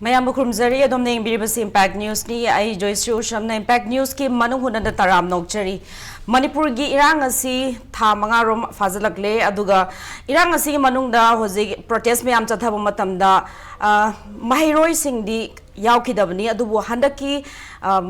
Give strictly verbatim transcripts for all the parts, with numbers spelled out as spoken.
ꯃꯌꯥꯝꯕꯨ ꯈꯨꯔꯨꯝꯖꯔꯤ꯫ ꯑꯗꯣꯝꯅ ꯌꯦꯡꯕꯤꯔꯤꯕꯁꯤ ꯏꯝꯄꯦꯛ ꯅ꯭ꯌꯨꯁꯅꯤ꯫ ꯑꯩ ꯖꯣꯏꯁ꯭ꯔꯤ ꯎꯁꯝꯅ ꯏꯝꯄꯦꯛ ꯅ꯭ꯌꯨꯁꯀꯤ ꯃꯅꯨꯡ ꯍꯨꯠꯅꯗ ꯇꯔꯥꯝ ꯅꯣꯛꯆꯔꯤ꯫ ꯃꯅꯤꯄꯨꯔꯒꯤ ꯏꯔꯥꯡ ꯑꯁꯤ ꯊꯥ ꯃꯉꯥꯔꯣꯝ ꯐꯥꯖꯤꯜꯂꯛꯂꯦ, ꯑꯗꯨꯒ ꯏꯔꯥꯡ ꯑꯁꯤꯒꯤ ꯃꯅꯨꯡꯗ ꯍꯧꯖꯤꯛ ꯄ꯭ꯔꯣꯇꯦꯁ ꯃꯌꯥꯝ ꯆꯠꯊꯕ ꯃꯇꯝꯗ, ꯑ, ꯃꯍꯩꯔꯣꯏꯁꯤꯡꯗꯤ ꯌꯥꯎꯈꯤꯗꯕꯅꯤ, ꯑꯗꯨꯕꯨ ꯍꯟꯗꯛꯀꯤ, ꯑ,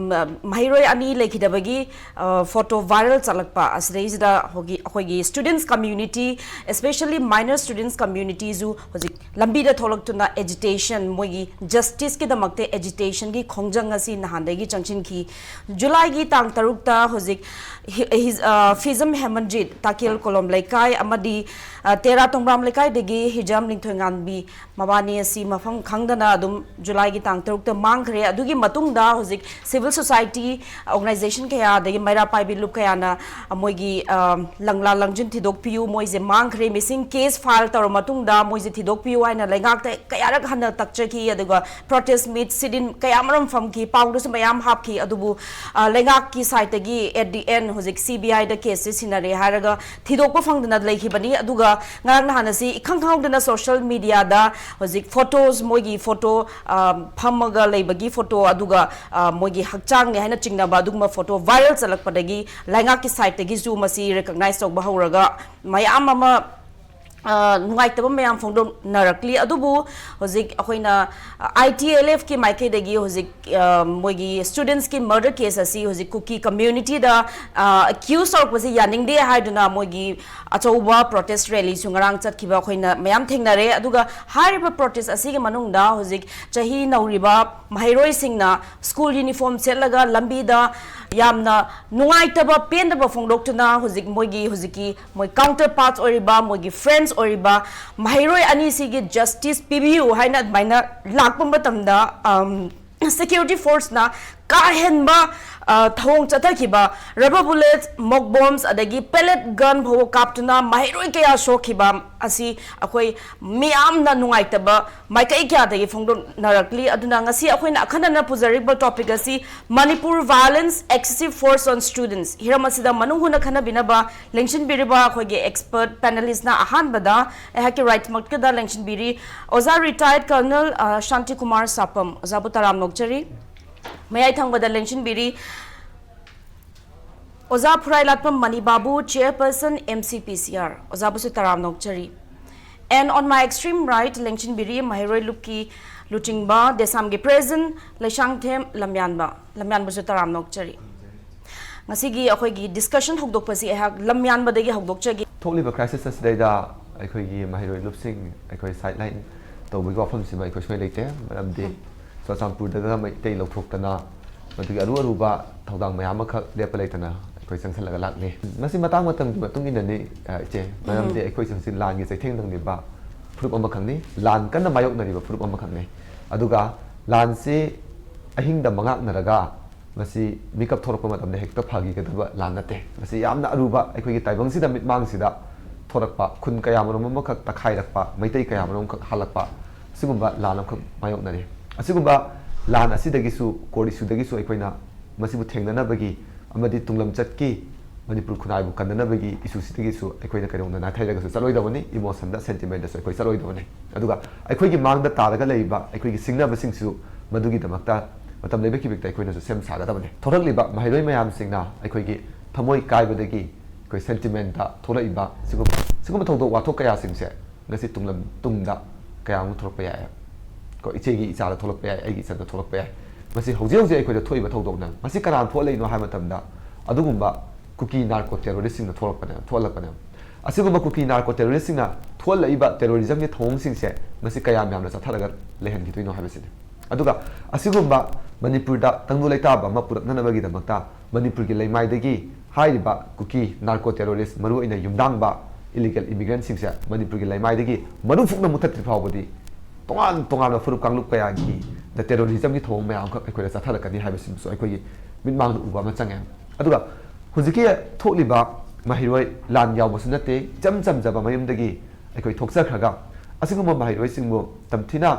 ꯃꯍꯩꯔꯣꯏ ꯑꯅꯤ ꯂꯩꯈꯤꯗꯕꯒꯤ, ꯑ, ꯐꯣꯇꯣ ꯚꯥꯏꯔꯦꯜ ꯆꯠꯂꯛꯄ ꯑꯁꯤꯗꯩꯁꯤꯗ ꯍꯧꯒꯤ-, ꯑꯩꯈꯣꯏꯒꯤ students community, especially minor students communityꯁꯨ ꯍꯧꯖꯤꯛ ꯂꯝꯕꯤꯗ ꯊꯣꯛꯂꯛꯇꯨꯅ agitation, ꯃꯣꯏꯒꯤ ꯖꯁꯇꯤꯁꯀꯤꯗꯃꯛꯇ agitationꯒꯤ ꯈꯣꯡꯖꯪ ꯑꯁꯤ ꯅꯍꯥꯟꯗꯒꯤ ꯆꯪꯁꯤꯟꯈꯤ꯫ ꯖꯨꯂꯥꯏꯒꯤ ꯇꯥꯡ ꯇꯔꯨꯛꯇ ꯍꯧꯖꯤꯛ ꯍꯤ-, ꯍꯤꯖ-, ꯑ, ꯐꯤꯖꯝ ꯍꯦꯃꯟꯖꯤꯠ ꯇꯥꯀꯦꯜ ꯀꯣꯂꯣꯝ ꯂꯩꯀꯥꯏ ꯑꯃꯗꯤ, ꯑ, ꯇꯦꯔꯥ ꯇꯣꯡꯕ꯭ꯔꯥꯝ ꯂꯩꯀꯥꯏꯗꯒꯤ ꯍꯤꯖꯥꯝ ꯅꯤꯡꯊꯣꯏꯉꯥꯟꯕꯤ ꯃꯕꯥꯅꯤ ꯑꯁꯤ ꯃꯐꯝ ꯈꯪꯗꯅ ꯑꯗꯨꯝ ꯖꯨꯂꯥꯏꯒꯤ ꯇꯥꯡ ꯇꯔꯨꯛꯇ ꯃꯥꯡꯈ꯭ꯔꯦ꯫ ꯑꯗꯨꯒꯤ ꯃꯇꯨꯡꯗ ꯍꯧꯖꯤꯛ civil society organization ꯀꯌꯥ, ꯑꯗꯒꯤ ꯃꯩꯔꯥ ꯄꯥꯏꯕꯤ ꯂꯨꯞ ꯀꯌꯥꯅ, ꯑ, ꯃꯣꯏꯒꯤ, ꯑ, ꯂꯪꯂꯥ ꯂꯪꯖꯤꯟ ꯊꯤꯗꯣꯛꯄꯤꯌꯨ, ꯃꯣꯏꯁꯦ ꯃꯥꯡꯈ꯭ꯔꯦ, missing case file ꯇꯧꯔ ꯃꯇꯨꯡꯗ ꯃꯣꯏꯁꯦ ꯊꯤꯗꯣꯛꯄꯤꯌꯨ ꯍꯥꯏꯅ ꯂꯩꯉꯥꯛꯇ ꯀꯌꯥꯔꯛ ꯍꯟꯅ ꯇꯛꯆꯈꯤ꯫ ꯑꯗꯨꯒ protest meet, sit-in ꯀꯌꯥ ꯑꯃꯔꯣꯝ ꯐꯝꯈꯤ, ꯄꯥꯎꯗꯁꯨ ꯃꯌꯥꯝ ꯍꯥꯞꯈꯤ꯫ ꯑꯗꯨꯕꯨ, ꯑ, ꯂꯩꯉꯥꯛꯀꯤ sideꯇꯒꯤ at the end ꯍꯧꯖꯤꯛ CBIꯗ caseꯁꯦ ꯁꯤꯟꯅꯔꯦ ꯍꯥꯏꯔꯒ ꯊꯤꯗꯣꯛꯄ ꯐꯪꯗꯅ ꯂꯩꯈꯤꯕꯅꯤ꯫ ꯑꯗꯨꯒ ꯉꯔꯥꯡ ꯅꯍꯥꯟ ꯑꯁꯤ ꯏꯈꯪ ꯈꯪꯍꯧꯗꯅ social mediaꯗ ꯍꯧꯖꯤꯛ photos, ꯃꯣꯏꯒꯤ photo, ꯑ, ꯐꯝꯃꯒ ꯂꯩꯕꯒꯤ photo, ꯑꯗꯨꯒ, ꯑ, ꯃꯣꯏꯒꯤ ꯍꯛꯆꯥꯡꯅꯤ ꯍꯥꯏꯅ ꯆꯤꯡꯅꯕ ꯑꯗꯨꯒꯨꯝꯕ photo viral ꯆꯠꯂꯛꯄꯗꯒꯤ ꯂꯩꯉꯥꯛꯀꯤ sideꯇꯒꯤꯁꯨ ꯃꯁꯤ recognize ꯇꯧꯕ ꯍꯧꯔꯒ ꯃꯌꯥꯝ ꯑꯃ, ꯑ, ꯅꯨꯡꯉꯥꯏꯇꯕ ꯃꯌꯥꯝ ꯐꯣꯡꯗꯣꯛꯅꯔꯛꯂꯤ꯫ ꯑꯗꯨꯕꯨ ꯍꯧꯖꯤꯛ ꯑꯩꯈꯣꯏꯅ, ꯑ, ITLFꯀꯤ ꯃꯥꯏꯀꯩꯗꯒꯤ ꯍꯧꯖꯤꯛ, ꯑ, ꯃꯣꯏꯒꯤ studentsꯀꯤ murder case ꯑꯁꯤ ꯍꯧꯖꯤꯛ ꯀꯨꯀꯤ communityꯗ, ꯑ, accuse ꯇꯧꯔꯛꯄꯁꯤ ꯌꯥꯅꯤꯡꯗꯦ ꯍꯥꯏꯗꯨꯅ ꯃꯣꯏꯒꯤ ꯑꯆꯧꯕ protest rallyꯁꯨ ꯉꯔꯥꯡ ꯆꯠꯈꯤꯕ ꯑꯩꯈꯣꯏꯅ ꯃꯌꯥꯝ ꯊꯦꯡꯅꯔꯦ꯫ ꯑꯗꯨꯒ ꯍꯥꯏꯔꯤꯕ protest ꯑꯁꯤꯒꯤ ꯃꯅꯨꯡꯗ ꯍꯧꯖꯤꯛ ꯆꯍꯤ ꯅꯧꯔꯤꯕ ꯃꯍꯩꯔꯣꯏꯁꯤꯡꯅ school uniform ꯁꯦꯠꯂꯒ ꯂꯝꯕꯤꯗ ꯌꯥꯝꯅ ꯅꯨꯡꯉꯥꯏꯇꯕ, ꯄꯦꯟꯗꯕ ꯐꯣꯡꯗꯣꯛꯇꯨꯅ ꯍꯧꯖꯤꯛ ꯃꯣꯏꯒꯤ ꯍꯧꯖꯤꯛꯀꯤ ꯃꯣꯏ counterparts ꯑꯣꯏꯔꯤꯕ, ꯃꯣꯏꯒꯤ friends ꯑꯣꯏꯔꯤꯕ ꯃꯍꯩꯔꯣꯏ ꯑꯅꯤꯁꯤꯒꯤ justice ꯄꯤꯕꯤꯌꯨ ꯍꯥꯏꯅ ꯑꯗꯨꯃꯥꯏꯅ ꯂꯥꯛꯄ ꯃꯇꯝꯗ, ꯑꯝ, security forceꯅ ꯀꯥ ꯍꯦꯟꯕ ꯊꯧꯑꯣꯡ ꯆꯠꯊꯈꯤꯕ, rubber bullets, mock bombs ꯑꯗꯒꯤ pellet gun ꯐꯥꯎꯕ ꯀꯥꯞꯇꯨꯅ ꯃꯍꯩꯔꯣꯏ ꯀꯌꯥ ꯁꯣꯛꯈꯤꯕ ꯑꯁꯤ ꯑꯩꯈꯣꯏ ꯃꯤꯌꯥꯝꯅ ꯅꯨꯡꯉꯥꯏꯇꯕ ꯃꯥꯏꯀꯩ ꯀꯌꯥꯗꯒꯤ ꯐꯣꯡꯗꯣꯛꯅꯔꯛꯂꯤ꯫ ꯑꯗꯨꯅ ꯉꯁꯤ ꯑꯩꯈꯣꯏꯅ ꯑꯈꯟꯅꯅ ꯄꯨꯖꯔꯤꯕ topic ꯑꯁꯤ Manipur violence, excessive force on students꯫ ꯍꯤꯔꯝ ꯑꯁꯤꯗ ꯃꯅꯨꯡ ꯍꯨꯅ ꯈꯟꯅꯕꯤꯅꯕ ꯂꯦꯡꯁꯤꯟꯕꯤꯔꯤꯕ ꯑꯩꯈꯣꯏꯒꯤ expert panelistꯅ ꯑꯍꯥꯟꯕꯗ ꯑꯩꯍꯥꯛꯀꯤ rightꯃꯛꯇꯗ ꯂꯦꯡꯁꯤꯟꯕꯤꯔꯤ ꯑꯣꯖꯥ retired Colonel ꯁꯥꯟꯇꯤ ꯀꯨꯃꯥꯔ ꯁꯥꯄꯝ꯫ ꯑꯣꯖꯥꯕꯨ ꯇꯔꯥꯝꯅ ꯑꯣꯛꯆꯔꯤ꯫ ꯃꯌꯥꯏ ꯊꯪꯕꯗ ꯂꯦꯡꯁꯤꯟꯕꯤꯔꯤ ꯑꯣꯖꯥ ꯐꯨꯔꯥꯏꯂꯥꯠꯄꯝ ꯃꯅꯤꯕꯥꯕꯨ, chairperson M C P C R꯫ ꯑꯣꯖꯥꯕꯨꯁꯨ ꯇꯔꯥꯝꯅ ꯑꯣꯛꯆꯔꯤ꯫ And on my extreme right ꯂꯦꯡꯁꯤꯟꯕꯤꯔꯤ ꯃꯍꯩꯔꯣꯏ ꯂꯨꯞꯀꯤ ꯂꯨꯆꯤꯡꯕ ꯗꯦꯁꯥꯝꯒꯤ president ꯂꯩꯁꯥꯡꯊꯦꯝ ꯂꯝꯌꯥꯟꯕ꯫ ꯂꯝꯌꯥꯟꯕꯁꯨ ꯇꯔꯥꯝꯅ ꯑꯣꯛꯆꯔꯤ꯫ ꯉꯁꯤꯒꯤ ꯑꯩꯈꯣꯏꯒꯤ discussion ꯍꯧꯗꯣꯛꯄꯁꯤ ꯑꯩꯍꯥꯛ ꯂꯝꯌꯥꯟꯕꯗꯒꯤ ꯍꯧꯗꯣꯛꯆꯒꯦ꯫ ꯊꯣꯛꯂꯤꯕ crisis ꯑꯁꯤꯗꯩꯗ ꯑꯩꯈꯣꯏꯒꯤ ꯃꯍꯩꯔꯣꯏ ꯂꯨꯞꯁꯤꯡ ꯑꯩꯈꯣꯏ sideline ꯇꯧꯕꯒꯤ ꯋꯥꯐꯝꯁꯤꯃ ꯑꯩꯈꯣꯏ ꯁꯨꯡꯂꯩ ꯂꯩꯇꯦ꯫ ꯃꯔꯝꯗꯤ ꯆꯨꯔꯆꯥꯟꯄꯨꯔꯗꯒ ꯃꯩꯇꯩ ꯂꯧꯊꯣꯛꯇꯅ, ꯃꯗꯨꯒꯤ ꯑꯔꯨ ꯑꯔꯨꯕ ꯊꯧꯗꯥꯡ ꯃꯌꯥꯝ ꯑꯃꯈꯛ ꯂꯦꯞꯄ ꯂꯩꯇꯅ ꯑꯩꯈꯣꯏ ꯆꯪꯁꯤꯜꯂꯒ ꯂꯥꯛꯂꯤ꯫ ꯃꯁꯤ ꯃꯇꯥꯡ ꯃꯇꯝꯒꯤ ꯃꯇꯨꯡ ꯏꯟꯅꯅꯤ, ꯑ, ꯏꯆꯦ, ꯃꯔꯝꯗꯤ ꯑꯩꯈꯣꯏꯁꯦ ꯍꯧꯖꯤꯛ ꯂꯥꯟꯒꯤ ꯆꯩꯊꯦꯡ ꯅꯪꯂꯤꯕ ꯐꯨꯔꯨꯞ ꯑꯃꯈꯛꯅꯤ꯫ ꯂꯥꯟ ꯀꯟꯅ ꯃꯥꯌꯣꯛꯅꯔꯤꯕ ꯐꯨꯔꯨꯞ ꯑꯃꯈꯛꯅꯤ꯫ ꯑꯗꯨꯒ ꯂꯥꯟꯁꯤ ꯑꯍꯤꯡꯗ ꯃꯉꯥꯛꯅꯔꯒ ꯃꯁꯤ ꯃꯤꯀꯞ ꯊꯣꯔꯛꯄ ꯃꯇꯝꯗ ꯍꯦꯛꯇ ꯐꯈꯤꯒꯗꯕ ꯂꯥꯟ ꯅꯠꯇꯦ꯫ ꯃꯁꯤ ꯌꯥꯝꯅ ꯑꯔꯨꯕ ꯑꯩꯈꯣꯏꯒꯤ ꯇꯥꯏꯕꯪꯁꯤꯗ, ꯃꯤꯠꯃꯥꯡꯁꯤꯗ ꯊꯣꯔꯛꯄ, ꯈꯨꯟ ꯀꯌꯥꯃꯔꯨꯝ ꯑꯃꯈꯛ ꯇꯛꯈꯥꯏꯔꯛꯄ, ꯃꯩꯇꯩ ꯀꯌꯥꯃꯔꯨꯝ ꯑꯃꯈꯛ ꯍꯥꯠꯂꯛꯄ, ꯑꯁꯤꯒꯨꯝꯕ ꯂꯥꯟ ꯑꯃꯈꯛ ꯃꯥꯌꯣꯛꯅꯔꯤ꯫ ꯑꯁꯤꯒꯨꯝꯕ ꯂꯥꯟ ꯑꯁꯤꯗꯒꯤꯁꯨ, core issueꯗꯒꯤꯁꯨ ꯑꯩꯈꯣꯏꯅ ꯃꯁꯤꯕꯨ ꯊꯦꯡꯅꯅꯕꯒꯤ ꯑꯃꯗꯤ ꯇꯨꯡꯂꯝꯆꯠꯀꯤ ꯃꯅꯤꯄꯨꯔ ꯈꯨꯟꯅꯥꯏꯕꯨ ꯀꯟꯅꯅꯕꯒꯤ issueꯁꯤꯗꯒꯤꯁꯨ ꯑꯩꯈꯣꯏꯅ ꯀꯩꯗꯧꯅꯨꯡꯗ ꯅꯥꯊꯩꯔꯒꯁꯨ ꯆꯠꯂꯣꯏꯗꯕꯅꯤ, emotionꯗ, sentimentꯗꯁꯨ ꯑꯩꯈꯣꯏ ꯆꯠꯂꯣꯏꯗꯕꯅꯤ꯫ ꯑꯗꯨꯒ ꯑꯩꯈꯣꯏꯒꯤ ꯃꯥꯡꯗ ꯇꯥꯔꯒ ꯂꯩꯔꯤꯕ ꯑꯩꯈꯣꯏꯒꯤ ꯁꯤꯡꯅꯕꯁꯤꯡꯁꯨ ꯃꯗꯨꯒꯤꯗꯃꯛꯇ ꯃꯇꯝ ꯂꯩꯕ ꯈꯤꯕꯤꯛꯇ ꯑꯩꯈꯣꯏꯅꯁꯨ ꯁꯦꯝ ꯁꯥꯒꯗꯕꯅꯤ꯫ ꯊꯣꯔꯛꯂꯤꯕ ꯃꯍꯩꯔꯣꯏ ꯃꯌꯥꯝꯁꯤꯡꯅ ꯑꯩꯈꯣꯏꯒꯤ ꯊꯃꯣꯏ ꯀꯥꯏꯕꯗꯒꯤ ꯑꯩꯈꯣꯏ sentimentꯇ ꯊꯣꯛꯂꯛꯏꯕ ꯁꯤꯒꯨꯝꯕ, ꯁꯤꯒꯨꯝꯕ ꯊꯧꯗꯣꯛ ꯋꯥꯊꯣꯛ ꯀꯌꯥꯁꯤꯡꯁꯦ ꯉꯁꯤ ꯇꯨꯡꯂꯝ ꯇꯨꯡꯗ ꯀꯌꯥ ꯑꯃ ꯊꯣꯛꯂꯛꯄ ꯌꯥꯏ꯫ ꯀꯣ, ꯏꯆꯦꯒꯤ ꯏꯆꯥꯗ ꯊꯣꯛꯂꯛꯄ ꯌꯥꯏ, ꯑꯩꯒꯤ ꯏꯆꯟꯗ ꯊꯣꯛꯂꯛꯄ ꯌꯥꯏ꯫ ꯃꯁꯤ ꯍꯧꯖꯤꯛ ꯍꯧꯖꯤꯛ ꯑꯩꯈꯣꯏꯗ ꯊꯣꯛꯏꯕ ꯊꯧꯗꯣꯛꯅꯦ꯫ ꯃꯁꯤ ꯀꯅꯥꯅ ꯊꯣꯛꯍꯜꯂꯛꯏꯅꯣ ꯍꯥꯏꯕ ꯃꯇꯝꯗ, ꯑꯗꯨꯒꯨꯝꯕ ꯀꯨꯀꯤ narco terroristꯁꯤꯡꯅ ꯊꯣꯛꯂꯛꯄꯅꯦ, ꯊꯣꯛꯍꯜꯂꯛꯄꯅꯦ꯫ ꯑꯁꯤꯒꯨꯝꯕ ꯀꯨꯀꯤ narco terroristꯁꯤꯡꯅ ꯊꯣꯛꯍꯜꯂꯛꯏꯕ terrorismꯒꯤ ꯊꯧꯑꯣꯡꯁꯤꯡꯁꯦ ꯃꯁꯤ ꯀꯌꯥꯝ ꯌꯥꯝꯅ ꯆꯠꯊꯔꯒ ꯂꯩꯍꯟꯈꯤꯗꯣꯏꯅꯣ ꯍꯥꯏꯕꯁꯤꯅꯤ꯫ ꯑꯗꯨꯒ ꯑꯁꯤꯒꯨꯝꯕ ꯃꯅꯤꯄꯨꯔꯗ ꯇꯪꯗꯨ ꯂꯩꯇꯥꯕ ꯑꯃ ꯄꯨꯔꯛꯅꯅꯕꯒꯤꯗꯃꯛꯇ ꯃꯅꯤꯄꯨꯔꯒꯤ ꯂꯩꯃꯥꯏꯗꯒꯤ ꯍꯥꯏꯔꯤꯕ ꯀꯨꯀꯤ narco terrorist, ꯃꯔꯨꯑꯣꯏꯅ ꯌꯨꯝꯗꯥꯡꯕ illegal immigrantꯁꯤꯡꯁꯦ ꯃꯅꯤꯄꯨꯔꯒꯤ ꯂꯩꯃꯥꯏꯗꯒꯤ ꯃꯔꯨ ꯐꯨꯛꯅ ꯃꯨꯊꯠꯇ꯭ꯔꯤ ꯐꯥꯎꯕꯗꯤ ꯇꯣꯉꯥꯟ ꯇꯣꯉꯥꯟꯕ ꯐꯨꯔꯨꯞ ꯀꯥꯡꯂꯨꯞ ꯀꯌꯥꯒꯤ ꯇꯦꯔꯣꯔꯤꯖꯝꯒꯤ ꯊꯧꯑꯣꯡ ꯃꯌꯥꯝ ꯑꯃꯈꯛ ꯑꯩꯈꯣꯏꯗ ꯆꯠꯊꯔꯛꯀꯅꯤ ꯍꯥꯏꯕꯁꯤꯃꯁꯨ ꯑꯩꯈꯣꯏꯒꯤ ꯃꯤꯠꯃꯥꯡꯗ ꯎꯕ ꯑꯃ ꯆꯪꯉꯦ꯫ ꯑꯗꯨꯒ ꯍꯧꯖꯤꯛꯀꯤ ꯊꯣꯛꯂꯤꯕ ꯃꯍꯩꯔꯣꯏ, ꯂꯥꯟ ꯌꯥꯎꯕꯁꯨ ꯅꯠꯇꯦ, ꯏꯆꯝ ꯆꯝꯖꯕ ꯃꯌꯨꯝꯗꯒꯤ ꯑꯩꯈꯣꯏ ꯊꯣꯛꯆꯈ꯭ꯔꯒ ꯑꯁꯤꯒꯨꯝꯕ ꯃꯍꯩꯔꯣꯏꯁꯤꯡꯕꯨ ꯇꯝꯊꯤꯅ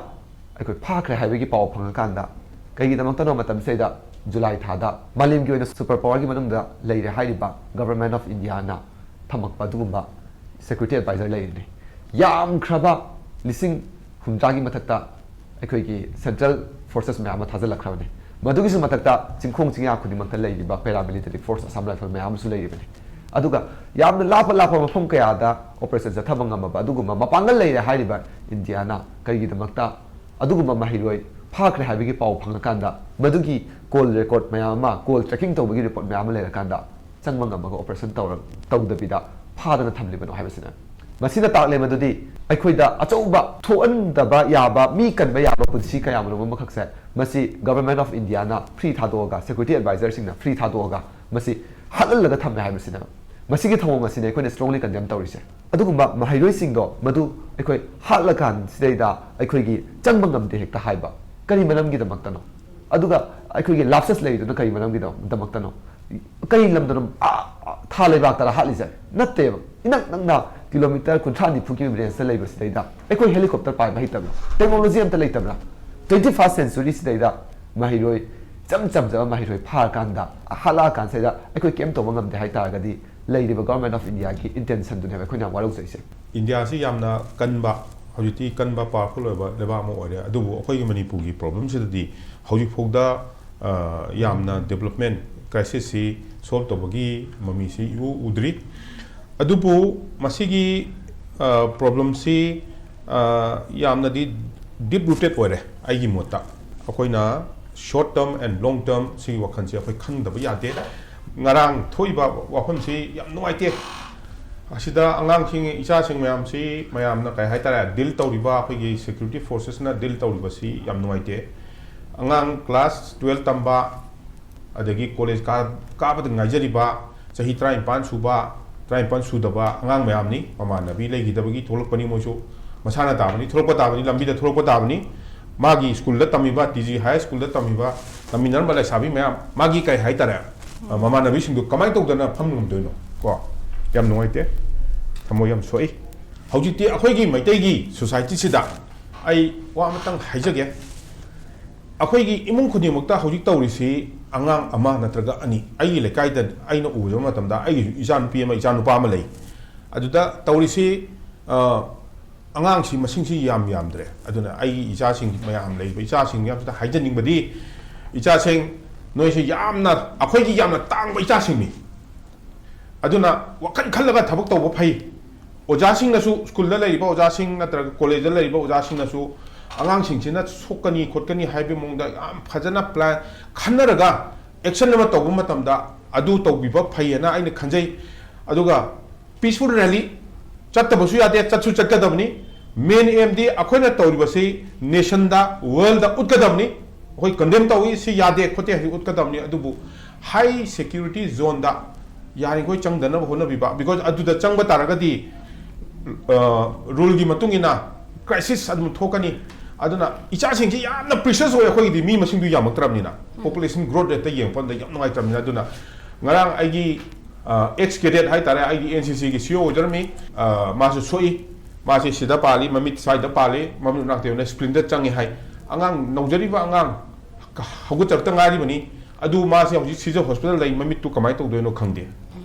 ꯑꯩꯈꯣꯏ ꯐꯥꯈ꯭ꯔꯦ ꯍꯥꯏꯕꯒꯤ ꯄꯥꯎ ꯐꯪꯉꯀꯥꯟꯗ, ꯀꯩꯒꯤꯗꯃꯛꯇꯅꯣ ꯃꯇꯝꯁꯤꯗꯩꯗ ꯖꯨꯂꯥꯏ ꯊꯥꯗ ꯃꯥꯂꯦꯝꯒꯤ ꯑꯣꯏꯅ ꯁꯨꯄꯔ ꯄꯥꯋꯔꯒꯤ ꯃꯅꯨꯡꯗ ꯂꯩꯔꯦ ꯍꯥꯏꯔꯤꯕ Government of Indiaꯅ ꯊꯝꯃꯛꯄ ꯑꯗꯨꯒꯨꯝꯕ security advisor ꯂꯩꯔꯤꯅꯤ꯫ ꯌꯥꯝꯈ꯭ꯔꯕ ꯂꯤꯁꯤꯡ ꯍꯨꯝꯗ꯭ꯔꯥꯒꯤ ꯃꯊꯛꯇ ꯑꯩꯈꯣꯏꯒꯤ central forces ꯃꯌꯥꯝ ꯑꯃ ꯊꯥꯖꯤꯜꯂꯛꯈ꯭ꯔꯕꯅꯤ꯫ ꯃꯗꯨꯒꯤꯁꯨ ꯃꯊꯛꯇ ꯆꯤꯡꯈꯣꯡ ꯆꯤꯡꯌꯥ ꯈꯨꯗꯤꯡꯃꯛꯇ ꯂꯩꯔꯤꯕ paramilitary force, Assam Rifle ꯃꯌꯥꯝ ꯑꯃꯁꯨ ꯂꯩꯔꯤꯕꯅꯤ꯫ ꯑꯗꯨꯒ ꯌꯥꯝꯅ ꯂꯥꯞꯄ ꯂꯥꯞꯄ ꯃꯐꯝ ꯀꯌꯥꯗ operation ꯆꯠꯊꯕ ꯉꯝꯃꯕ ꯑꯗꯨꯒꯨꯝꯕ ꯃꯄꯥꯡꯒꯜ ꯂꯩꯔꯦ ꯍꯥꯏꯔꯤꯕ ꯏꯟꯗꯤꯌꯥꯅ ꯀꯔꯤꯒꯤꯗꯃꯛꯇ ꯑꯗꯨꯒꯨꯝꯕ ꯃꯍꯩꯔꯣꯏ ꯐꯥꯈ꯭ꯔꯦ ꯍꯥꯏꯕꯒꯤ ꯄꯥꯎ ꯐꯪꯉꯀꯥꯟꯗ, ꯃꯗꯨꯒꯤ call record ꯃꯌꯥꯝ ꯑꯃ, call tracking ꯇꯧꯕꯒꯤ report ꯃꯌꯥꯝ ꯑꯃ ꯂꯩꯔꯀꯥꯟꯗ, ꯆꯪꯕ ꯉꯝꯃꯒ operation ꯇꯧꯔ-, ꯇꯧꯗꯕꯤꯗ ꯐꯥꯗꯅ ꯊꯝꯂꯤꯕꯅꯣ ꯍꯥꯏꯕꯁꯤꯅ꯫ ꯃꯁꯤꯅ ꯇꯥꯛꯂꯦ ꯃꯗꯨꯗꯤ ꯑꯩꯈꯣꯏꯗ ꯑꯆꯧꯕ ꯊꯣꯛꯍꯟꯗꯕ ꯌꯥꯕ, ꯃꯤ ꯀꯟꯕ ꯌꯥꯕ ꯄꯨꯟꯁꯤ ꯀꯌꯥ ꯃꯔꯨꯝ ꯑꯃꯈꯛꯁꯦ ꯃꯁꯤ Government of Indiaꯅ free ꯊꯥꯗꯣꯛꯑꯒ, security advisorꯁꯤꯡꯅ free ꯊꯥꯗꯣꯛꯑꯒ ꯃꯁꯤ ꯍꯥꯠꯍꯜꯂꯒ ꯊꯝꯃꯦ ꯍꯥꯏꯕꯁꯤꯅꯦꯕ꯫ ꯃꯁꯤꯒꯤ ꯊꯧꯑꯣꯡ ꯑꯁꯤꯅ ꯑꯩꯈꯣꯏꯅ strongly condemn ꯇꯧꯔꯤꯁꯦ꯫ ꯑꯗꯨꯒꯨꯝꯕ ꯃꯍꯩꯔꯣꯏꯁꯤꯡꯗꯣ ꯃꯗꯨ ꯑꯩꯈꯣꯏ ꯍꯥꯠꯂꯀꯥꯟꯁꯤꯗꯩꯗ ꯑꯩꯈꯣꯏꯒꯤ ꯆꯪꯕ ꯉꯝꯗꯦ ꯍꯦꯛꯇ ꯍꯥꯏꯕ ꯀꯔꯤ ꯃꯔꯝꯒꯤꯗꯃꯛꯇꯅꯣ? ꯑꯗꯨꯒ ꯑꯩꯈꯣꯏꯒꯤ lapses ꯂꯩꯔꯤꯗꯨꯅ ꯀꯔꯤ ꯃꯔꯝꯒꯤꯗꯃꯛꯇꯅꯣ? ꯀꯔꯤ ꯂꯝꯗꯅꯣ, ꯑꯥ, ꯑꯥ, ꯊꯥ ꯂꯩꯕꯥꯛꯇꯔ ꯍꯥꯠꯂꯤꯁꯦ? ꯅꯠꯇꯦꯕ꯫ ꯏꯅꯛ ꯅꯛꯅ kilometre ꯀꯨꯟꯊ꯭ꯔꯥ ꯅꯤꯐꯨꯒꯤ rangeꯇ ꯂꯩꯕꯁꯤꯗꯩꯗ ꯑꯩꯈꯣꯏ helicopter ꯄꯥꯏꯕ ꯍꯩꯇꯕ꯭ꯔꯥ? Technology ꯑꯝꯇ ꯂꯩꯇꯕ꯭ꯔꯥ? Twenty first centuryꯁꯤꯗꯩꯗ ꯃꯍꯩꯔꯣꯏ, ꯏꯆꯝ ꯆꯝꯖꯕ ꯃꯍꯩꯔꯣꯏ ꯐꯥꯔꯀꯥꯟꯗ, ꯍꯥꯠꯂꯛꯑꯀꯥꯟꯁꯤꯗ ꯑꯩꯈꯣꯏ ꯀꯩꯝ ꯇꯧꯕ ꯉꯝꯗꯦ ꯍꯥꯏꯇꯥꯔꯒꯗꯤ, ꯂꯩꯔꯤꯕ Government of Indiaꯒꯤ intentionꯗꯨꯅꯦꯕ ꯑꯩꯈꯣꯏꯅ ꯌꯥꯝ ꯋꯥꯔꯧꯖꯩꯁꯦ꯫ ꯏꯟꯗꯤꯌꯥꯁꯤ ꯌꯥꯝꯅ ꯀꯟꯕ, ꯍꯧꯖꯤꯛꯇꯤ ꯀꯟꯕ, powerful ꯑꯣꯏꯕ ꯂꯩꯕꯥꯛ ꯑꯃ ꯑꯣꯏꯔꯦ, ꯑꯗꯨꯕꯨ ꯑꯩꯈꯣꯏꯒꯤ ꯃꯅꯤꯄꯨꯔꯒꯤ problemꯁꯤꯗꯗꯤ ꯍꯧꯖꯤꯛꯐꯥꯎꯗ, ꯑ, ꯌꯥꯝꯅ development crisisꯁꯤ solve ꯇꯧꯕꯒꯤ ꯃꯃꯤꯁꯤ ꯏꯎ ꯎꯗ꯭ꯔꯤ꯫ ꯑꯗꯨꯕꯨ ꯃꯁꯤꯒꯤ, ꯑ, problemꯁꯤ, ꯑ, ꯌꯥꯝꯅꯗꯤ deep rooted ꯑꯣꯏꯔꯦ ꯑꯩꯒꯤ ꯃꯣꯠꯇ꯫ ꯑꯩꯈꯣꯏꯅ short term and long term ꯁꯤꯒꯤ ꯋꯥꯈꯜꯁꯦ ꯑꯩꯈꯣꯏ ꯈꯟꯗꯕ ꯌꯥꯗꯦ꯫ ꯉꯔꯥꯡ ꯊꯣꯛꯏꯕ ꯋꯥꯐꯝꯁꯤ ꯌꯥꯝ ꯅꯨꯡꯉꯥꯏꯇꯦ꯫ ꯑꯁꯤꯗ ꯑꯉꯥꯡꯁꯤꯡ, ꯏꯆꯥꯁꯤꯡ ꯃꯌꯥꯝꯁꯤ, ꯃꯌꯥꯝꯅ ꯀꯩ ꯍꯥꯏꯇꯥꯔꯦ, deal ꯇꯧꯔꯤꯕ, ꯑꯩꯈꯣꯏꯒꯤ security forcesꯅ deal ꯇꯧꯔꯤꯕꯁꯤ ꯌꯥꯝ ꯅꯨꯡꯉꯥꯏꯇꯦ꯫ ꯑꯉꯥꯡ class twelve ꯇꯝꯕ, ꯑꯗꯒꯤ college ꯀꯥ-, ꯀꯥꯕꯗ ꯉꯥꯏꯖꯔꯤꯕ, ꯆꯍꯤ ꯇꯔꯥꯅꯤꯄꯥꯟ ꯁꯨꯕ, ꯇꯔꯥꯅꯤꯄꯥꯟ ꯁꯨꯗꯕ ꯑꯉꯥꯡ ꯃꯌꯥꯝꯅꯤ꯫ ꯃꯃꯥꯟꯅꯕꯤ ꯂꯩꯈꯤꯗꯕꯒꯤ ꯊꯣꯛꯂꯛꯄꯅꯤ, ꯃꯣꯏꯁꯨ ꯃꯁꯥꯅ ꯇꯥꯕꯅꯤ, ꯊꯣꯛꯂꯛꯄ ꯇꯥꯕꯅꯤ, ꯂꯝꯕꯤꯗ ꯊꯣꯛꯂꯛꯄ ꯇꯥꯕꯅꯤ꯫ ꯃꯥꯒꯤ ꯁ꯭ꯀꯨꯜꯗ ꯇꯝꯃꯤꯕ, ꯇꯤ ꯖꯤ ꯍꯥꯏ ꯁ꯭ꯀꯨꯜꯗ ꯇꯝꯃꯤꯕ, ꯇꯝꯃꯤꯟꯅꯔꯝꯕ ꯂꯩꯁꯥꯕꯤ ꯃꯌꯥꯝ, ꯃꯥꯒꯤ ꯀꯩ ꯍꯥꯏꯇꯥꯔꯦ, ꯑ, ꯃꯃꯥꯟꯅꯕꯤꯁꯤꯡꯗꯨ ꯀꯃꯥꯏꯅ ꯇꯧꯗꯅ ꯐꯝ ꯉꯝꯗꯣꯏꯅꯣ? ꯀꯣ, ꯌꯥꯝ ꯅꯨꯡꯉꯥꯏꯇꯦ, ꯊꯃꯣꯏ ꯌꯥꯝ ꯁꯣꯛꯏ꯫ ꯍꯧꯖꯤꯛꯇꯤ ꯑꯩꯈꯣꯏꯒꯤ ꯃꯩꯇꯩꯒꯤ ꯁꯣꯁꯥꯏꯇꯤꯁꯤꯗ ꯑꯩ ꯋꯥ ꯑꯃꯇꯪ ꯍꯥꯏꯖꯒꯦ꯫ ꯑꯩꯈꯣꯏꯒꯤ ꯏꯃꯨꯡ ꯈꯨꯗꯤꯡꯃꯛꯇ ꯍꯧꯖꯤꯛ ꯇꯧꯔꯤꯁꯤ ꯑꯉꯥꯡ ꯑꯃ ꯅꯠꯇ꯭ꯔꯒ ꯑꯅꯤ, ꯑꯩꯒꯤ ꯂꯩꯀꯥꯏꯗ ꯑꯩꯅ ꯎꯕ ꯃꯇꯝꯗ ꯑꯩꯒꯤꯁꯨ ꯏꯆꯥ ꯅꯨꯄꯤ ꯑꯃ, ꯏꯆꯥ ꯅꯨꯄꯥ ꯑꯃ ꯂꯩ꯫ ꯑꯗꯨꯗ ꯇꯧꯔꯤꯁꯤ, ꯑ, ꯑꯉꯥꯡꯁꯤ ꯃꯁꯤꯡꯁꯤ ꯌꯥꯝ ꯌꯥꯝꯗ꯭ꯔꯦ꯫ ꯑꯗꯨꯅ ꯑꯩꯒꯤ ꯏꯆꯥꯁꯤꯡ ꯃꯌꯥꯝ ꯂꯩꯔꯤꯕ ꯏꯆꯥꯁꯤꯡ ꯃꯌꯥꯝꯁꯤꯗ ꯍꯥꯏꯖꯅꯤꯡꯕꯗꯤ, ꯏꯆꯥꯁꯤꯡ, ꯅꯣꯏꯁꯤ ꯌꯥꯝꯅ, ꯑꯩꯈꯣꯏꯒꯤ ꯌꯥꯝꯅ ꯇꯥꯡꯕ ꯏꯆꯥꯁꯤꯡꯅꯤ꯫ ꯑꯗꯨꯅ ꯋꯥꯈꯜ ꯈꯜꯂꯒ ꯊꯕꯛ ꯇꯧꯕ ꯐꯩ꯫ ꯑꯣꯖꯥꯁꯤꯡꯅꯁꯨ, ꯁ꯭ꯀꯨꯜꯗ ꯂꯩꯔꯤꯕ ꯑꯣꯖꯥꯁꯤꯡ ꯅꯠꯇ꯭ꯔꯒ ꯀꯣꯂꯦꯖꯇ ꯂꯩꯔꯤꯕ ꯑꯣꯖꯥꯁꯤꯡꯅꯁꯨ ꯑꯉꯥꯡꯁꯤꯡꯁꯤꯅ ꯁꯣꯛꯀꯅꯤ ꯈꯣꯠꯀꯅꯤ ꯍꯥꯏꯕꯒꯤ ꯃꯑꯣꯡꯗ ꯌꯥꯝ ꯐꯖꯅ ꯄ꯭ꯂꯥꯟ ꯈꯟꯅꯔꯒ ꯑꯦꯛꯁꯟ ꯑꯃ ꯇꯧꯕ ꯃꯇꯝꯗ ꯑꯗꯨ ꯇꯧꯕꯤꯕ ꯐꯩꯌꯦꯅ ꯑꯩꯅ ꯈꯟꯖꯩ꯫ ꯑꯗꯨꯒ ꯄꯤꯁꯐꯨꯜ ꯔꯦꯂꯤ ꯆꯠꯇꯕꯁꯨ ꯌꯥꯗꯦ, ꯆꯠꯁꯨ ꯆꯠꯀꯗꯕꯅꯤ꯫ ꯃꯦꯟ ꯑꯦꯝꯗꯤ ꯑꯩꯈꯣꯏꯅ ꯇꯧꯔꯤꯕꯁꯤ ꯅꯦꯁꯟꯗ, ꯋꯥꯔꯜꯗ ꯎꯠꯀꯗꯕꯅꯤ꯫ ꯑꯩꯈꯣꯏ ꯀꯟꯗꯦꯝ ꯇꯧꯏ, ꯁꯤ ꯌꯥꯗꯦ ꯈꯣꯠꯇꯦ ꯍꯥꯏꯕꯁꯤ ꯎꯠꯀꯗꯕꯅꯤ꯫ ꯑꯗꯨꯕꯨ ꯍꯥꯏ ꯁꯦꯀ꯭ꯌꯨꯔꯤꯇꯤ ꯖꯣꯟꯗ ꯌꯥꯔꯤꯈꯣꯏ ꯆꯪꯗꯅꯕ ꯍꯣꯠꯅꯕꯤꯕ, because ꯑꯗꯨꯗ ꯆꯪꯕ ꯇꯥꯔꯒꯗꯤ, ꯑ, ꯔꯨꯜꯒꯤ ꯃꯇꯨꯡ ꯏꯟꯅ ꯀ꯭ꯔꯥꯏꯁꯤꯁ ꯑꯗꯨꯝ ꯊꯣꯛꯀꯅꯤ꯫ ꯑꯗꯨꯅ ꯏꯆꯥꯁꯤꯡꯁꯤ ꯌꯥꯝꯅ ꯄ꯭ꯔꯤꯁꯤꯌꯁ ꯑꯣꯏ, ꯑꯩꯈꯣꯏꯒꯤꯗꯤ ꯃꯤ ꯃꯁꯤꯡꯗꯨ ꯌꯥꯝꯃꯛꯇ꯭ꯔꯕꯅꯤꯅ, ꯄꯣꯄꯨꯂꯦꯁꯟ ꯒ꯭ꯔꯣꯠ ꯔꯦꯠꯇ ꯌꯦꯡꯉꯛꯄ ꯃꯇꯝꯗ ꯌꯥꯝ ꯅꯨꯡꯉꯥꯏꯇ꯭ꯔꯕꯅꯤꯅ꯫ ꯑꯗꯨꯅ ꯉꯔꯥꯡ ꯑꯩꯒꯤ, ꯑ, ꯑꯦꯛꯁ ꯀꯦꯗꯦꯠ ꯍꯥꯏꯇꯥꯔꯦ, ꯑꯩꯒꯤ ꯑꯦꯟ ꯁꯤ ꯁꯤꯒꯤ ꯁꯤ ꯏ ꯑꯣ ꯑꯣꯏꯖꯔꯝꯃꯤ, ꯑ, ꯃꯥꯁꯨ ꯁꯣꯛꯏ, ꯃꯥꯁꯦ ꯁꯤꯗ ꯄꯥꯜꯂꯤ, ꯃꯃꯤꯠ ꯁ꯭ꯋꯥꯏꯗ ꯄꯥꯜꯂꯤ, ꯃꯃꯤꯠ ꯃꯅꯥꯛꯇ ꯌꯦꯡꯉꯨꯅꯦ, ꯁ꯭ꯄ꯭ꯂꯤꯟꯗ ꯆꯪꯉꯤ ꯍꯥꯏ꯫ ꯑꯉꯥꯡ, ꯅꯧꯖꯔꯤꯕ ꯑꯉꯥꯡ, ꯍꯧꯒꯠꯆꯔꯛꯇ ꯉꯥꯏꯔꯤꯕꯅꯤ꯫ ꯑꯗꯨ ꯃꯥꯁꯦ ꯍꯧꯖꯤꯛ ꯁꯤꯖ ꯍꯣꯁꯄꯤꯇꯥꯜ ꯂꯩ, ꯃꯃꯤꯠꯇꯨ ꯀꯃꯥꯏꯅ ꯇꯧꯗꯣꯏꯅꯣ ꯈꯪꯗꯦ꯫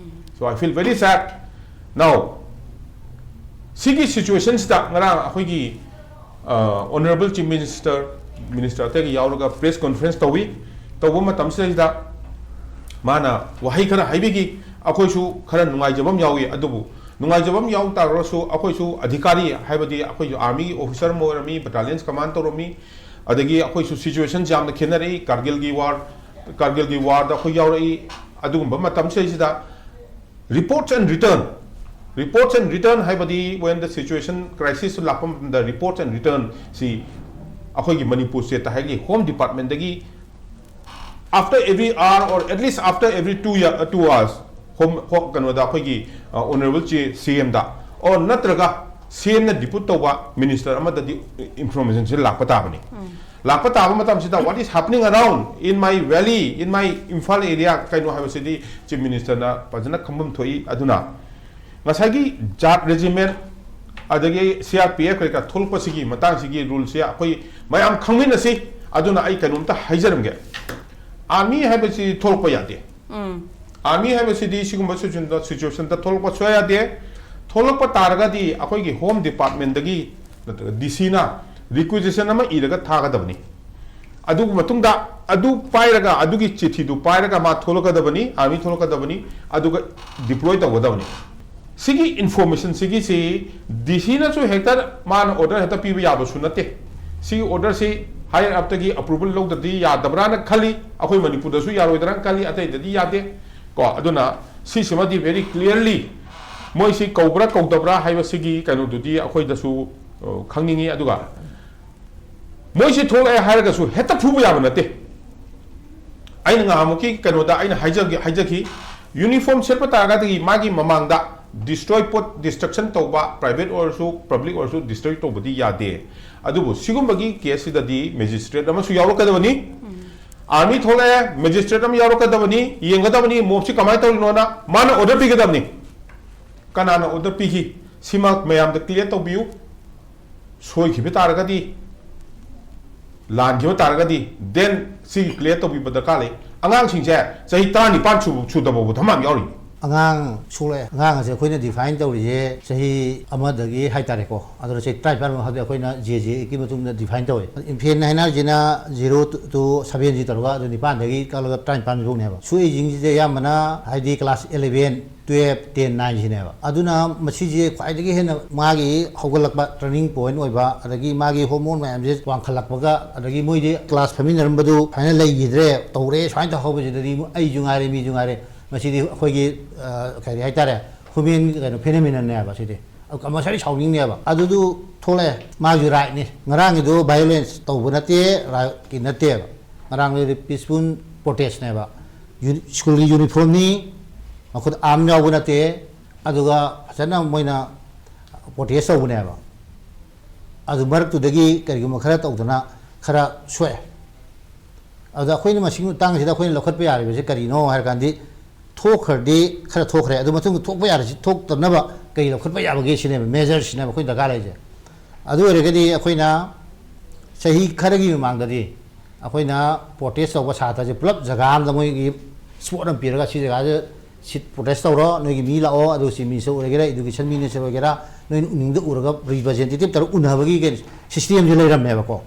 So I feel very sad. Now, ꯁꯤꯒꯤ ꯁꯤꯆꯨꯋꯦꯁꯟꯁꯤꯗ ꯉꯔꯥꯡ ꯑꯩꯈꯣꯏꯒꯤ, ꯑ, ꯑꯣꯅꯔꯦꯕꯜ ꯆꯤꯐ ꯃꯤꯅꯤꯁꯇꯔ, ꯃꯤꯅꯤꯁꯇꯔ ꯑꯇꯩꯒ ꯌꯥꯎꯔꯒ ꯄ꯭ꯔꯦꯁ ꯀꯣꯟꯐ꯭ꯔꯦꯟꯁ ꯇꯧꯏ꯫ ꯇꯧꯕ ꯃꯇꯝꯁꯤꯗꯩꯗ ꯃꯥꯅ ꯋꯥꯍꯩ ꯈꯔ ꯍꯥꯏꯕꯤꯈꯤ꯫ ꯑꯩꯈꯣꯏꯁꯨ ꯈꯔ ꯅꯨꯡꯉꯥꯏꯖꯕ ꯑꯃ ꯌꯥꯎꯏ꯫ ꯑꯗꯨꯕꯨ ꯅꯨꯡꯉꯥꯏꯖꯕ ꯑꯃ ꯌꯥꯎ ꯇꯥꯔꯒꯁꯨ ꯑꯩꯈꯣꯏꯁꯨ ꯑꯙꯤꯀꯥꯔꯤ, ꯍꯥꯏꯕꯗꯤ ꯑꯩꯈꯣꯏꯁꯨ ꯑꯥꯔꯃꯤꯒꯤ ꯑꯣꯐꯤꯁꯥꯔ ꯑꯃ ꯑꯣꯏꯔꯝꯃꯤ, ꯕꯠꯇꯥꯂꯤꯌꯟꯁ ꯀꯃꯥꯟ ꯇꯧꯔꯝꯃꯤ, ꯑꯗꯒꯤ ꯑꯩꯈꯣꯏꯁꯨ ꯁꯤꯆꯨꯋꯦꯁꯟꯁꯤ ꯌꯥꯝꯅ ꯈꯦꯠꯅꯔꯛꯏ꯫ ꯀꯥꯔꯒꯤꯜꯒꯤ ꯋꯥꯔ, ꯀꯥꯔꯒꯤꯜꯒꯤ ꯋꯥꯔꯗ ꯑꯩꯈꯣꯏ ꯌꯥꯎꯔꯛꯏ꯫ ꯑꯗꯨꯒꯨꯝꯕ ꯃꯇꯝꯁꯤꯗꯩꯁꯤꯗ reports and return, reports and return ꯍꯥꯏꯕꯗꯤ when the situation crisis ꯂꯥꯛꯄ ꯃꯇꯝꯗ reports and return ꯁꯤ ꯑꯩꯈꯣꯏꯒꯤ ꯃꯅꯤꯄꯨꯔ ꯁ꯭ꯇꯦꯠꯇ ꯍꯥꯏꯒꯤ ꯍꯣꯝ ꯗꯤꯄꯥꯔꯠꯃꯦꯟꯗꯒꯤ after every hour or at least after every two year, two hours, home, ꯍꯣ-, ꯀꯩꯅꯣꯗ ꯑꯩꯈꯣꯏꯒꯤ, ꯑ, ꯑꯣꯅꯔꯦꯕꯜ ꯆꯤ-, ꯁꯤ ꯑꯦꯝꯗ or ꯅꯠꯇ꯭ꯔꯒ ꯁꯤ ꯑꯦꯝꯅ ꯗꯤꯄꯨꯠ ꯇꯧꯕ ꯃꯤꯅꯤꯁꯇꯔ ꯑꯃꯗꯗꯤ ꯏꯟꯐꯣꯔꯃꯦꯁꯟꯁꯤ ꯂꯥꯛꯄ ꯇꯥꯕꯅꯤ꯫ ꯂꯥꯛꯄ ꯇꯥꯕ ꯃꯇꯝꯁꯤꯗ, what is happening around in my valley, in my Imphal area, ꯀꯩꯅꯣ ꯍꯥꯏꯕꯁꯤꯗꯤ ꯆꯤꯐ ꯃꯤꯅꯤꯁꯇꯔꯅ ꯐꯖꯅ ꯈꯪꯐꯝ ꯊꯣꯛꯏ꯫ ꯑꯗꯨꯅ ꯉꯁꯥꯏꯒꯤ ꯖꯥꯠ ꯔꯦꯖꯤꯃꯦꯟ, ꯑꯗꯒꯤ ꯁꯤ ꯑꯥꯔ ꯄꯤ ꯑꯦꯐ ꯀꯩꯀꯥ ꯊꯣꯛꯂꯛꯄꯁꯤꯒꯤ ꯃꯇꯥꯡꯁꯤꯒꯤ ꯔꯨꯜꯁꯦ ꯑꯩꯈꯣꯏ ꯃꯌꯥꯝ ꯈꯪꯃꯤꯟꯅꯁꯤ꯫ ꯑꯗꯨꯅ ꯑꯩ ꯀꯩꯅꯣꯝꯇ ꯍꯥꯏꯖꯔꯝꯒꯦ, ꯑꯥꯔꯃꯤ ꯍꯥꯏꯕꯁꯤ ꯊꯣꯛꯂꯛꯄ ꯌꯥꯗꯦ꯫ ꯑꯥꯔꯃꯤ ꯍꯥꯏꯕꯁꯤꯗꯤ ꯁꯤꯒꯨꯝꯕ ꯁꯤꯆꯨꯋꯦꯁꯟꯗ ꯊꯣꯛꯂꯛꯄ ꯁꯨꯡꯌꯥ ꯌꯥꯗꯦ꯫ ꯊꯣꯛꯂꯛꯄ ꯇꯥꯔꯒꯗꯤ ꯑꯩꯈꯣꯏꯒꯤ ꯍꯣꯝ ꯗꯤꯄꯥꯔꯠꯃꯦꯟꯗꯒꯤ ꯅꯠꯇ꯭ꯔꯒ ꯗꯤ ꯁꯤꯅ ꯔꯤꯀ꯭ꯋꯤꯖꯤꯁꯟ ꯑꯃ ꯏꯔꯒ ꯊꯥꯒꯗꯕꯅꯤ꯫ ꯑꯗꯨꯒꯤ ꯃꯇꯨꯡꯗ ꯑꯗꯨ ꯄꯥꯏꯔꯒ, ꯑꯗꯨꯒꯤ ꯆꯤꯊꯤꯗꯨ ꯄꯥꯏꯔꯒ ꯃꯥ ꯊꯣꯛꯂꯛꯀꯗꯕꯅꯤ, ꯑꯥꯔꯃꯤ ꯊꯣꯛꯂꯛꯀꯗꯕꯅꯤ, ꯑꯗꯨꯒ ꯗꯤꯄ꯭ꯂꯣꯏ ꯇꯧꯒꯗꯕꯅꯤ꯫ ꯁꯤꯒꯤ ꯏꯟꯐꯣꯔꯃꯦꯁꯟꯁꯤꯒꯤꯁꯤ ꯗꯤ ꯁꯤꯅꯁꯨ ꯍꯦꯛꯇ ꯃꯥꯅ ꯑꯣꯔꯗꯔ ꯍꯦꯛꯇ ꯄꯤꯕ ꯌꯥꯕꯁꯨ ꯅꯠꯇꯦ꯫ ꯁꯤꯒꯤ ꯑꯣꯔꯗꯔꯁꯤ ꯍꯥꯏꯌꯔ ꯑꯞꯇꯒꯤ ꯑꯦꯄ꯭ꯔꯨꯕꯜ ꯂꯧꯗ꯭ꯔꯗꯤ ꯌꯥꯗꯕ꯭ꯔꯥꯅ ꯈꯜꯂꯤ꯫ ꯑꯩꯈꯣꯏ ꯃꯅꯤꯄꯨꯔꯗꯁꯨ ꯌꯥꯔꯣꯏꯗ꯭ꯔꯥꯅ ꯈꯜꯂꯤ, ꯑꯇꯩꯗꯗꯤ ꯌꯥꯗꯦ꯫ ꯀꯣ, ꯑꯗꯨꯅ ꯁꯤꯁꯤꯃꯗꯤ very clearly ꯃꯣꯏꯁꯤ ꯀꯧꯕ꯭ꯔꯥ ꯀꯧꯗꯕ꯭ꯔꯥ ꯍꯥꯏꯕꯁꯤꯒꯤ ꯀꯩꯅꯣꯗꯨꯗꯤ ꯑꯩꯈꯣꯏꯗꯁꯨ, ꯑ, ꯈꯪꯅꯤꯡꯉꯤ꯫ ꯑꯗꯨꯒ ꯃꯣꯏꯁꯤ ꯊꯣꯛꯂꯛꯑꯦ ꯍꯥꯏꯔꯒꯁꯨ ꯍꯦꯛꯇ ꯐꯨꯕ ꯌꯥꯕ ꯅꯠꯇꯦ꯫ ꯑꯩꯅ ꯉꯍꯥꯟꯃꯨꯛꯀꯤ ꯀꯩꯅꯣꯗ ꯑꯩꯅ ꯍꯥꯏꯖꯒꯦ, ꯍꯥꯏꯖꯈꯤ, ꯌꯨꯅꯤꯐꯣꯔꯝ ꯁꯦꯠꯄ ꯇꯥꯔꯒꯗꯤ ꯃꯥꯒꯤ ꯃꯃꯥꯡꯗ ꯗꯤꯁꯇ꯭ꯔꯣꯏ, ꯄꯣꯠ ꯗꯤꯁꯇ꯭ꯔꯛꯁꯟ ꯇꯧꯕ, ꯄ꯭ꯔꯥꯏꯚꯦꯠ ꯑꯣꯏꯔꯁꯨ ꯄꯕ꯭ꯂꯤꯛ ꯑꯣꯏꯔꯁꯨ ꯗꯤꯁꯇ꯭ꯔꯣꯏ ꯇꯧꯕꯗꯤ ꯌꯥꯗꯦ꯫ ꯑꯗꯨꯕꯨ ꯁꯤꯒꯨꯝꯕꯒꯤ ꯀꯦꯁꯁꯤꯗꯗꯤ ꯃꯦꯖꯤꯁꯇ꯭ꯔꯦꯠ ꯑꯃꯁꯨ ꯌꯥꯎꯔꯛꯀꯗꯕꯅꯤ, ꯑꯥꯔꯃꯤ ꯊꯣꯛꯂꯛꯑꯦ, ꯃꯦꯖꯤꯁꯇ꯭ꯔꯦꯠ ꯑꯃ ꯌꯥꯎꯔꯛꯀꯗꯕꯅꯤ, ꯌꯦꯡꯒꯗꯕꯅꯤ, ꯃꯣꯞꯁꯤ ꯀꯃꯥꯏꯅ ꯇꯧꯔꯤꯅꯣꯅ ꯃꯥꯅ ꯑꯣꯔꯗꯔ ꯄꯤꯒꯗꯕꯅꯤ꯫ ꯀꯅꯥꯅ ꯑꯣꯔꯗꯔ ꯄꯤꯈꯤ? ꯁꯤꯃ ꯃꯌꯥꯝꯗ ꯀ꯭ꯂꯤꯌꯥꯔ ꯇꯧꯕꯤꯌꯨ꯫ ꯁꯣꯏꯈꯤꯕ ꯇꯥꯔꯒꯗꯤ, ꯂꯥꯟꯈꯤꯕ ꯇꯥꯔꯒꯗꯤ, then ꯁꯤꯒꯤ ꯀ꯭ꯂꯤꯌꯥꯔ ꯇꯧꯕꯤꯕ ꯗꯔꯀꯥꯔ ꯂꯩ꯫ ꯑꯉꯥꯡꯁꯤꯡꯁꯦ ꯆꯍꯤ ꯇꯔꯥꯅꯤꯄꯥꯟ ꯁꯨꯕ, ꯁꯨꯗꯕ ꯐꯥꯎꯕ ꯙꯃꯥ ꯌꯥꯎꯔꯤ꯫ ꯑꯉꯥꯡ ꯁꯣꯛꯂꯛꯑꯦ꯫ ꯑꯉꯥꯡ ꯑꯁꯦ ꯑꯩꯈꯣꯏꯅ ꯗꯤꯐꯥꯏꯟ ꯇꯧꯔꯤꯁꯦ ꯆꯍꯤ ꯑꯃꯗꯒꯤ ꯍꯥꯏꯇꯥꯔꯦꯀꯣ꯫ ꯑꯗꯨꯅ ꯆꯍꯤ ꯇꯔꯥꯅꯤꯄꯥꯟ ꯐꯥꯎꯗꯤ ꯑꯩꯈꯣꯏꯅ ꯖꯦ ꯖꯦ ꯑꯦꯛꯀꯤ ꯃꯇꯨꯡꯗ ꯗꯤꯐꯥꯏꯟ ꯇꯧꯋꯦ꯫ ꯏꯟꯐꯦꯟ ꯍꯥꯏꯅꯔꯤꯁꯤꯅ zero to seven ꯁꯤ ꯇꯧꯔꯒ ꯑꯗꯨ ꯅꯤꯄꯥꯟꯗꯒꯤ ꯀꯛꯂꯒ ꯇꯔꯥꯅꯤꯄꯥꯟ ꯐꯥꯎꯅꯦꯕ꯫ ꯁꯣꯛꯏꯁꯤꯡꯁꯤꯗ ꯑꯌꯥꯝꯕꯅ ꯍꯥꯏꯗꯤ class eleven, twelve, ten, nine ꯁꯤꯅꯦꯕ꯫ ꯑꯗꯨꯅ ꯃꯁꯤꯁꯦ ꯈ꯭ꯋꯥꯏꯗꯒꯤ ꯍꯦꯟꯅ ꯃꯥꯒꯤ ꯍꯧꯒꯠꯂꯛꯄ turning point ꯑꯣꯏꯕ, ꯑꯗꯒꯤ ꯃꯥꯒꯤ ꯍꯣꯔꯃꯣꯟ ꯃꯌꯥꯝꯁꯦ ꯋꯥꯡꯈꯠꯂꯛꯄꯒ, ꯑꯗꯒꯤ ꯃꯣꯏꯗꯤ ꯀ꯭ꯂꯥꯁ ꯐꯝꯃꯤꯟꯅꯔꯝꯕꯗꯨ ꯁꯨꯃꯥꯏꯅ ꯂꯩꯈꯤꯗ꯭ꯔꯦ, ꯇꯧꯔꯦ ꯁꯨꯃꯥꯏꯅ ꯇꯧꯍꯧꯕꯁꯤꯗꯗꯤ ꯑꯩꯁꯨ ꯉꯥꯏꯔꯦ, ꯃꯤꯁꯨ ꯉꯥꯏꯔꯦ, ꯃꯁꯤꯗꯤ ꯑꯩꯈꯣꯏꯒꯤ, ꯑ, ꯀꯔꯤ ꯍꯥꯏꯇꯥꯔꯦ, human ꯀꯩꯅꯣ phenomenonꯅꯦꯕ ꯁꯤꯗꯤ꯫ ꯑꯗꯨ ꯃꯁꯥꯗꯤ ꯁꯥꯎꯅꯤꯡꯅꯦꯕ꯫ ꯑꯗꯨꯗꯨ ꯊꯣꯛꯂꯛꯑꯦ, ꯃꯥꯒꯤ rightꯅꯤ꯫ ꯉꯔꯥꯡꯒꯤꯗꯣ violence ꯇꯧꯕ ꯅꯠꯇꯦ, rightꯀꯤ ꯅꯠꯇꯦꯕ꯫ ꯉꯔꯥꯡꯗꯨꯗꯤ peaceful protestꯅꯦꯕ꯫ ꯌꯨꯅꯤ-, ꯁ꯭ꯀꯨꯜꯒꯤ ꯌꯨꯅꯤꯐꯣꯔꯝꯅꯤ, ꯃꯈꯨꯠ arm ꯌꯥꯎꯕ ꯅꯠꯇꯦ꯫ ꯑꯗꯨꯒ ꯐꯖꯅ ꯃꯣꯏꯅ ꯄ꯭ꯔꯣꯇꯦꯁ ꯇꯧꯕꯅꯦꯕ꯫ ꯑꯗꯨ ꯃꯔꯛꯇꯨꯗꯒꯤ ꯀꯔꯤꯒꯨꯝꯕ ꯈꯔ ꯇꯧꯗꯅ ꯈꯔ ꯁꯣꯛꯑꯦ꯫ ꯑꯗꯨꯗ ꯑꯩꯈꯣꯏꯅ ꯃꯁꯤꯒꯤ ꯃꯇꯥꯡꯁꯤꯗ ꯑꯩꯈꯣꯏꯅ ꯂꯧꯈꯠꯄ ꯌꯥꯔꯤꯕꯁꯤ ꯀꯔꯤꯅꯣ ꯍꯥꯏꯔ ꯀꯥꯟꯗꯤ, ꯊꯣꯛꯈ꯭ꯔꯗꯤ ꯈꯔ ꯊꯣꯛꯈ꯭ꯔꯦ, ꯑꯗꯨ ꯃꯇꯨꯡꯗ ꯊꯣꯛꯄ ꯌꯥꯔꯁꯤ ꯊꯣꯛꯇꯅꯕ ꯀꯔꯤ ꯂꯧꯈꯠꯄ ꯌꯥꯕꯒꯦ ꯁꯤꯅꯦꯕ, ꯃꯦꯖꯔꯁꯤꯅꯦꯕ ꯑꯩꯈꯣꯏꯅ ꯗꯔꯀꯥꯔ ꯂꯩꯔꯤꯁꯦ꯫ ꯑꯗꯨ ꯑꯣꯏꯔꯒꯗꯤ ꯑꯩꯈꯣꯏꯅ ꯆꯍꯤ ꯈꯔꯒꯤ ꯃꯃꯥꯡꯗꯗꯤ ꯑꯩꯈꯣꯏꯅ ꯄ꯭ꯔꯣꯇꯦꯁ ꯇꯧꯕ ꯁꯥꯇ꯭ꯔꯁꯦ ꯄꯨꯂꯞ ꯖꯒꯥ ꯑꯃꯗ ꯃꯣꯏꯒꯤ ꯁ꯭ꯄꯣꯠ ꯑꯃ ꯄꯤꯔꯒ, ꯁꯤ ꯖꯒꯥꯁꯦ ꯁꯤꯠ ꯄ꯭ꯔꯣꯇꯦꯁ ꯇꯧꯔꯣ, ꯅꯣꯏꯒꯤ ꯃꯤ ꯂꯥꯛꯑꯣ, ꯑꯗꯨ ꯆꯤꯐ ꯃꯤꯅꯤꯁꯇꯔ ꯑꯣꯏꯒꯦꯔꯥ, ꯏꯗꯨꯀꯦꯁꯟ ꯃꯤꯅꯤꯁꯇꯔ ꯑꯣꯏꯒꯦꯔꯥ, ꯅꯣꯏꯅ ꯎꯅꯤꯡꯗ ꯎꯔꯒ ꯔꯤꯄ꯭ꯔꯖꯦꯟꯇꯦꯇꯤꯚ ꯇꯧꯔꯒ ꯎꯅꯕꯒꯤ ꯀꯩꯅꯣ ꯁꯤꯁꯇꯦꯝꯁꯦ ꯂꯩꯔꯝꯃꯦꯕꯀꯣ꯫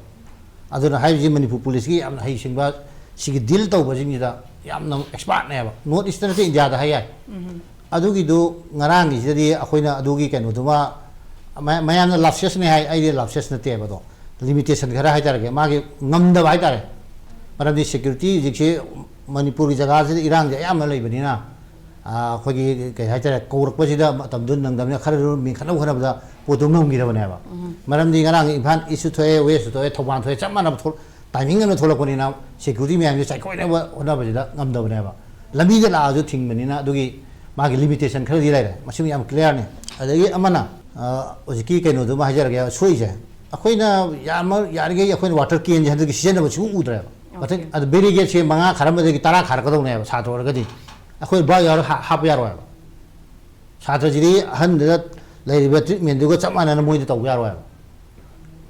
ꯑꯗꯨꯅ ꯍꯥꯏꯔꯤꯁꯦ ꯃꯅꯤꯄꯨꯔ ꯄꯨꯂꯤꯁꯀꯤ ꯌꯥꯝꯅ ꯍꯩꯁꯤꯡꯕ, ꯁꯤꯒꯤ ꯗꯤꯜ ꯇꯧꯕꯁꯤꯡꯁꯤꯗ ꯌꯥꯝꯅ ꯑꯦꯛꯁꯄꯥꯔꯠꯅꯦꯕ, ꯅꯣꯔꯠ ꯏꯁꯇ ꯅꯠꯇꯦ, ꯏꯟꯗꯤꯌꯥꯗ ꯍꯥꯏ ꯌꯥꯏ꯫ ꯑꯗꯨꯒꯤꯗꯨ ꯉꯔꯥꯡꯒꯤꯁꯤꯗꯗꯤ ꯑꯩꯈꯣꯏꯅ ꯑꯗꯨꯒꯤ ꯀꯩꯅꯣꯗꯨꯃ, ꯃꯌꯥꯝꯅ ꯂꯥꯞꯁꯦꯁꯅꯦ ꯍꯥꯏ, ꯑꯩꯗꯤ ꯂꯥꯞꯁꯦꯁ ꯅꯠꯇꯦꯕ ꯑꯗꯣ, ꯂꯤꯃꯤꯇꯦꯁꯟ ꯈꯔ ꯍꯥꯏꯇꯥꯔꯦ, ꯃꯥꯒꯤ ꯉꯝꯗꯕ ꯍꯥꯏꯇꯥꯔꯦ꯫ ꯃꯔꯝꯗꯤ ꯁꯦꯀ꯭ꯌꯨꯔꯤꯇꯤ ꯍꯧꯖꯤꯛꯁꯤ ꯃꯅꯤꯄꯨꯔꯒꯤ ꯖꯒꯥꯁꯤꯗ ꯏꯔꯥꯡꯁꯦ ꯑꯌꯥꯝꯕ ꯂꯩꯕꯅꯤꯅ, ꯑꯩꯈꯣꯏꯒꯤ ꯀꯩ ꯍꯥꯏꯇꯥꯔꯦ, ꯀꯧꯔꯛꯄꯁꯤꯗ ꯃꯇꯝꯗꯨ ꯅꯪꯗꯕꯅꯤꯅ ꯈꯔꯁꯨ ꯃꯦꯟꯈꯠꯅꯕ ꯍꯣꯠꯅꯕꯗ ꯄꯣꯠꯇꯨ ꯉꯝꯈꯤꯗꯕꯅꯦꯕ꯫ ꯃꯔꯝꯗꯤ ꯉꯔꯥꯡ ꯏꯝꯐꯥꯜ ꯏꯁꯁꯨ ꯊꯣꯛꯑꯦ, ꯋꯦꯁꯁꯨ ꯊꯣꯛꯑꯦ, ꯊꯧꯕꯥꯜ ꯊꯣꯛꯑꯦ, ꯆꯞ ꯃꯥꯟꯅꯕ ꯊꯣꯛ-, ꯇꯥꯏꯃꯤꯡ ꯑꯃ ꯊꯣꯛꯂꯛꯄꯅꯤꯅ ꯁꯦꯀ꯭ꯌꯨꯔꯤꯇꯤ ꯃꯌꯥꯝꯁꯦ ꯆꯥꯏꯈꯣꯏꯅꯕ ꯍꯣꯠꯅꯕꯁꯤꯗ ꯉꯝꯗꯕꯅꯦꯕ꯫ ꯂꯝꯕꯤꯗ ꯂꯥꯛꯑꯁꯨ ꯊꯤꯡꯕꯅꯤꯅ ꯑꯗꯨꯒꯤ ꯃꯥꯒꯤ ꯂꯤꯃꯤꯇꯦꯁꯟ ꯈꯔꯗꯤ ꯂꯩꯔꯦ, ꯃꯁꯤꯃ ꯌꯥꯝ ꯀ꯭ꯂꯤꯌꯥꯔꯅꯤ꯫ ꯑꯗꯒꯤ ꯑꯃꯅ, ꯍꯧꯖꯤꯛꯀꯤ ꯀꯩꯅꯣꯗꯨꯃ ꯍꯥꯏꯖꯔꯒꯦ, ꯁꯣꯏꯁꯦ ꯑꯩꯈꯣꯏꯅ ꯌꯥꯝꯃ-, ꯌꯥꯔꯤꯈꯩ ꯑꯩꯈꯣꯏꯅ ꯋꯥꯇꯔ ꯀꯦꯟꯁꯦ ꯍꯟꯗꯛꯀꯤ ꯁꯤꯖꯤꯟꯅꯕ ꯁꯨꯡꯎ ꯎꯗ꯭ꯔꯦꯕ꯫ ꯃꯊꯪ ꯑꯗꯨ ꯕꯦꯔꯤꯒꯦꯠꯁꯦ ꯃꯉꯥ ꯈꯥꯔꯝꯕꯗꯒꯤ ꯇꯔꯥ ꯈꯥꯔꯛꯀꯗꯧꯅꯦꯕ, ꯁꯥꯇ꯭ꯔ ꯑꯣꯏꯔꯒꯗꯤ꯫ ꯑꯩꯈꯣꯏ ꯕꯥ ꯌꯥꯎꯔ ꯍꯥ-, ꯍꯥꯞꯄ ꯌꯥꯔꯣꯏꯕ꯫ ꯁꯥꯇ꯭ꯔꯁꯤꯗꯤ ꯑꯍꯟꯗꯨꯗ ꯂꯩꯔꯤꯕ ꯇ꯭ꯔꯤꯠꯃꯦꯟꯗꯨꯒ ꯆꯞ ꯃꯥꯟꯅꯅ ꯃꯣꯏꯗ ꯇꯧꯕ ꯌꯥꯔꯣꯏꯕ꯫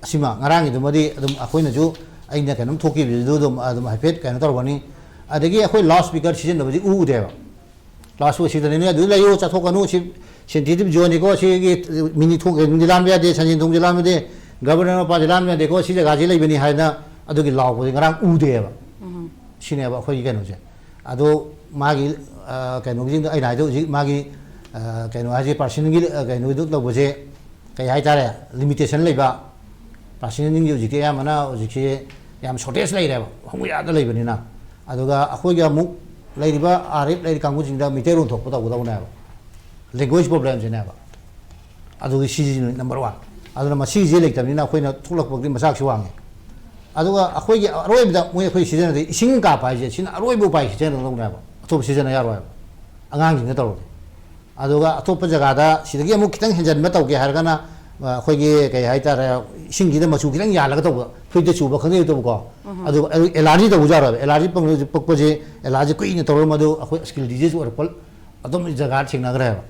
ꯑꯁꯤꯃ ꯉꯔꯥꯡꯒꯤꯗꯨꯃꯗꯤ ꯑꯗꯨꯝ ꯑꯩꯈꯣꯏꯅꯁꯨ, ꯑꯩꯅ ꯀꯩꯅꯣꯝ ꯊꯣꯛꯈꯤꯕꯗꯨ ꯑꯗꯨꯝ, ꯑꯗꯨꯝ ꯍꯥꯏꯐꯦꯠ ꯀꯩꯅꯣ ꯇꯧꯔꯛꯀꯅꯤ꯫ ꯑꯗꯒꯤ ꯑꯩꯈꯣꯏ ꯂꯥꯎꯠ ꯁ꯭ꯄꯤꯀꯔ ꯁꯤꯖꯤꯟꯅꯕꯁꯤ ꯎ ꯎꯗꯦꯕ꯫ ꯂꯥꯎꯠ ꯁ꯭ꯄꯤꯀꯔ ꯁꯤꯗꯅꯤ, "ꯅꯣꯏ ꯑꯗꯨꯗ ꯂꯩꯌꯨ, ꯆꯠꯊꯣꯛꯀꯅꯨ, ꯁꯤ ꯁꯦꯟꯁꯤꯇꯤꯚ ꯖꯣꯟꯅꯤꯀꯣ, ꯁꯤꯒꯤ ꯃꯤꯅꯤ ꯊꯣꯡ, ꯀꯩꯅꯣꯗꯤ ꯂꯥꯟꯕ ꯌꯥꯗꯦ, ꯁꯟꯖꯦꯟ ꯊꯣꯡꯁꯦ ꯂꯥꯟꯕ ꯌꯥꯗꯦ, ꯒꯕꯔꯅꯔ ꯃꯄꯥꯁꯦ ꯂꯥꯟꯕ ꯌꯥꯗꯦꯀꯣ, ꯁꯤ ꯖꯒꯥꯁꯤ ꯂꯩꯕꯅꯤ" ꯍꯥꯏꯅ ꯑꯗꯨꯒꯤ ꯂꯥꯎꯕꯁꯦ ꯉꯔꯥꯡ ꯎꯗꯦꯕ꯫ ꯁꯤꯅꯦꯕ ꯑꯩꯈꯣꯏꯒꯤ ꯀꯩꯅꯣꯁꯦ꯫ ꯑꯗꯣ ꯃꯥꯒꯤ, ꯑ, ꯀꯩꯅꯣꯒꯤꯁꯤꯡꯗꯣ ꯑꯩꯅ ꯍꯥꯏꯗꯣ ꯍꯧꯖꯤꯛ ꯃꯥꯒꯤ, ꯑ, ꯀꯩꯅꯣ ꯍꯥꯏꯁꯦ, ꯄꯥꯔꯁꯟꯒꯤ, ꯑ, ꯀꯩꯅꯣꯗꯨ ꯇꯧꯕꯁꯦ, ꯀꯩ ꯍꯥꯏꯇꯥꯔꯦ, ꯂꯤꯃꯤꯇꯦꯁꯟ ꯂꯩꯕ꯫ ꯄꯥꯔꯁꯟꯁꯤꯡꯁꯦ ꯍꯧꯖꯤꯛꯇꯤ ꯑꯌꯥꯝꯕꯅ ꯍꯧꯖꯤꯛꯁꯤ ꯌꯥꯝ ꯁꯣꯔꯇꯦꯖ ꯂꯩꯔꯦꯕ, ꯍꯪꯕ ꯌꯥꯗ ꯂꯩꯕꯅꯤꯅ꯫ ꯑꯗꯨꯒ ꯑꯩꯈꯣꯏꯒꯤ ꯑꯃꯨꯛ ꯂꯩꯔꯤꯕ ꯑꯥꯔ ꯑꯦꯐ ꯂꯩꯔꯤ ꯀꯥꯡꯕꯨꯁꯤꯡꯗ ꯃꯤꯇꯩꯔꯣꯟ ꯊꯣꯛꯄ ꯇꯧꯒꯗꯧꯅꯦꯕ꯫ ꯂꯦꯡꯒ꯭ꯋꯦꯖ ꯄ꯭ꯔꯣꯕ꯭ꯂꯦꯝꯁꯤꯅꯦꯕ꯫ ꯑꯗꯨꯒꯤ ꯁꯤꯁꯤꯅ ꯅꯝꯕꯔ ꯋꯥꯟ꯫ ꯑꯗꯨꯅ ꯃꯁꯤꯁꯦ ꯂꯩꯇꯕꯅꯤꯅ ꯑꯩꯈꯣꯏꯅ ꯊꯣꯛꯂꯛꯄꯒꯤ ꯃꯆꯥꯛꯁꯨ ꯋꯥꯡꯉꯤ꯫ ꯑꯗꯨꯒ ꯑꯩꯈꯣꯏꯒꯤ ꯑꯔꯣꯏꯕꯗ ꯃꯣꯏ ꯑꯩꯈꯣꯏ ꯁꯤꯖꯤꯟꯅꯗꯦ, ꯏꯁꯤꯡ ꯀꯥꯞꯄ ꯍꯥꯏꯁꯦ ꯁꯤꯅ ꯑꯔꯣꯏꯕ ꯎꯄꯥꯏ ꯁꯤꯖꯤꯟꯅꯗꯧꯅꯦꯕ, ꯑꯇꯣꯞꯄ ꯁꯤꯖꯤꯟꯅ ꯌꯥꯔꯣꯏꯕ꯫ ꯑꯉꯥꯡꯁꯤꯡꯅ ꯇꯧꯔꯗꯤ꯫ ꯑꯗꯨꯒ ꯑꯇꯣꯞꯄ ꯖꯒꯥꯗ ꯁꯤꯗꯒꯤ ꯑꯃꯨꯛ ꯈꯤꯇꯪ ꯍꯦꯟꯖꯟꯕ ꯇꯧꯒꯦ ꯍꯥꯏꯔꯒꯅ, ꯑ, ꯑꯩꯈꯣꯏꯒꯤ ꯀꯩ ꯍꯥꯏꯇꯥꯔꯦ, ꯏꯁꯤꯡꯁꯤꯗ ꯃꯆꯨ ꯈꯤꯇꯪ ꯌꯥꯜꯂꯒ ꯇꯧꯕ, ꯐꯨꯔꯤꯠꯇ ꯆꯨꯕ ꯈꯪꯗꯦ ꯇꯧꯕꯀꯣ꯫ ꯑꯗꯨ, ꯑꯗꯨ ꯑꯦꯂꯔꯖꯤ ꯇꯧꯕꯁꯨ ꯌꯥꯔꯣꯏꯕ꯫ ꯑꯦꯂꯔꯖꯤ ꯄꯛ-, ꯄꯛꯄꯁꯦ, ꯑꯦꯂꯔꯖꯤ ꯀꯨꯏꯅ ꯇꯧꯔꯒ ꯃꯗꯨ ꯑꯩꯈꯣꯏ skin disease ꯑꯣꯏꯔꯛꯄ ꯑꯗꯨꯝ ꯖꯒꯥ ꯊꯦꯡꯅꯈ꯭ꯔꯦꯕ꯫